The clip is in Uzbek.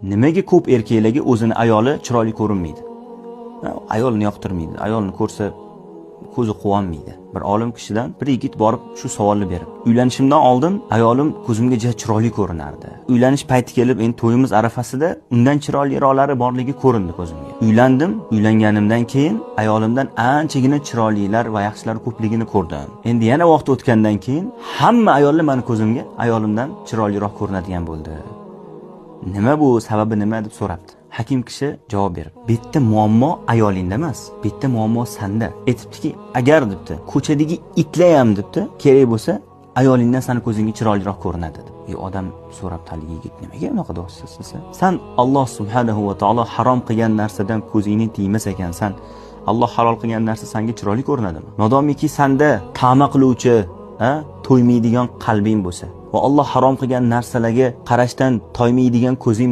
Nimaga ko'p erkaklarga o'zini ayoli chiroyli ko'rinmaydi? Ayolni yoqtirmaydi, ayolni ko'rsa ko'zi quvonmaydi. Bir olim kishidan bir yigit borib shu savolni berib, uylanishimdan oldin ayolim ko'zimga juda chiroyli ko'rinardi. Uylanish payti kelib, endi to'yimiz arafasida undan chiroyliroqlari borligi ko'rindi ko'zimga. Uylandim, uylanganimdan keyin ayolimdan anchagina chiroylilar va yaxshilar ko'pligini ko'rdim. Endi yana vaqt o'tgandan keyin hamma ayollar mani ko'zimga ayolimdan chiroyliroq ko'rinadigan bo'ldi. Nima bu, sababi nima deb so'rabdi. Hakim kishi javob berib, bu yerda muammo ayolingda emas, bu yerda muammo sanda. Aytibdiki, agar debdi, ko'chadagi itlar ham debdi, kerak bo'lsa ayolingdan sani ko'zingga chiroyliroq ko'rinadi deb. Odam so'rabdi, haligi yigit, nimaga unaqa deyapsiz desa, san Alloh subhanahu va taolo harom qilgan narsadan ko'zingni tiymas ekansan. Alloh halol qilgan narsa senga chiroyli ko'rinadimi? Modomiki sanda ta'ma qiluvchi, to'ymaydigan qalbing bo'lsa va Alloh harom qilgan narsalarga qarashdan toymaydigan ko'zing